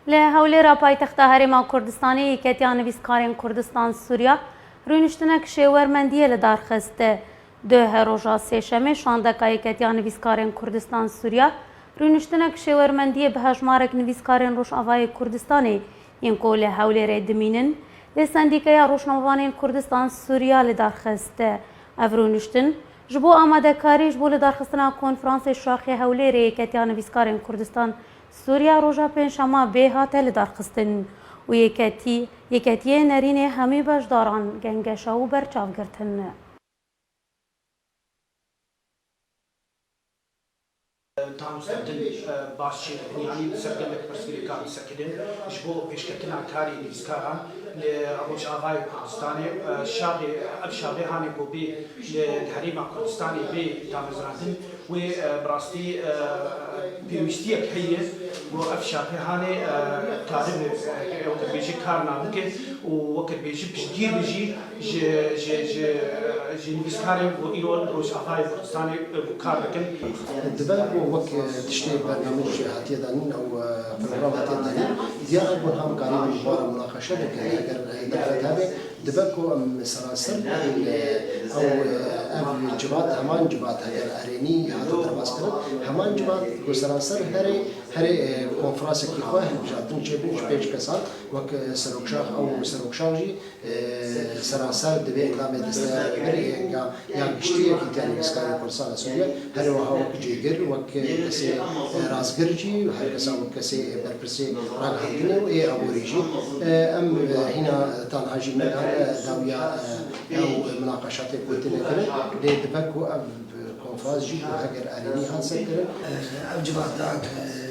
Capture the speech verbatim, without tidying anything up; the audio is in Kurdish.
Li Hewlêra paytexta Herêma Kurdistanê Yeketiya Nivîskarên Kurdistan Sûriya rûniştinek şêwermendiyê li dar xist. Duh roja Sêşemê şandeka Yeketiya Nivîskarên Kurdistan Sûriya rûniştinek şêwermendiyê bi hejmarek nivîskarên Rojavayê Kurdistanê yên ku li Hewlêrê dimînin, li Sendîkeya Rojnamevanên Kurdistan Sûriya li dar xist. Ev rûniştin ji bo amadekarî ji bo lidarxistina konferansê şaxê Hewlêrê Yeketiya Nivîskarên Kurdistan Sûriya roja Pêncşema bê hate lidarxistin û yeketî, yeketiyê nerînê hemî beşdaran gengeşa û berçav girtin. Tam sekin, e, baş çêdikin, yanî ser gelek pirsgirêkan disekirin. Ji bo pêşketina karê nivîskaran li Rojavayê Kurdistanê, e, şaxê, ev şaxê hanê ku bê li herêma Kurdistanê bê damezrandin, wê, e, bi rastî, e, pêwîstiyek heye ku ev şaxê hanê, e, karibe, e, weke bêjî kar nabike û weke bêjî piştgîr be jî ji, ji, ji, ji nivîskarên ku îro li Rojavayê Kurdistanê, e, ku kar dikin. Dibe ku wek, e, tiştê bernamej hatiye danîn ew, e, program hatiye danîn, diyar e ku niha em karîbin ji wan re munaqeşe bikin. Eger, e, derfet hebe, dibe ku em seranser bikin, e, ew, e, ev civat, heman civat, eger erênî hate derbas kirin, heman civat ku seranser herê, herê, e, konferansekî xwe hilbijartin çêbin ji pênc kesan, wek, e, serokşax, ew serokşax jî, e, seranser divê endamê desteya rêberê ya, ya giştî Yekîtiya Nivîskarên Kurdistana Sûriye, herê wiha wek cêgir, wek kesê, e, rastgir jî, her kesa wek kesê, e, berpirsê ragihandinê û ê aborî jî. E, em, e, hîna tanha jî me, e, dawiya, e, ew munaqeşatê ku têne kirin, lê dibe ku ev konferans jî ku heger erênî hat serkirin. Ev civata, e,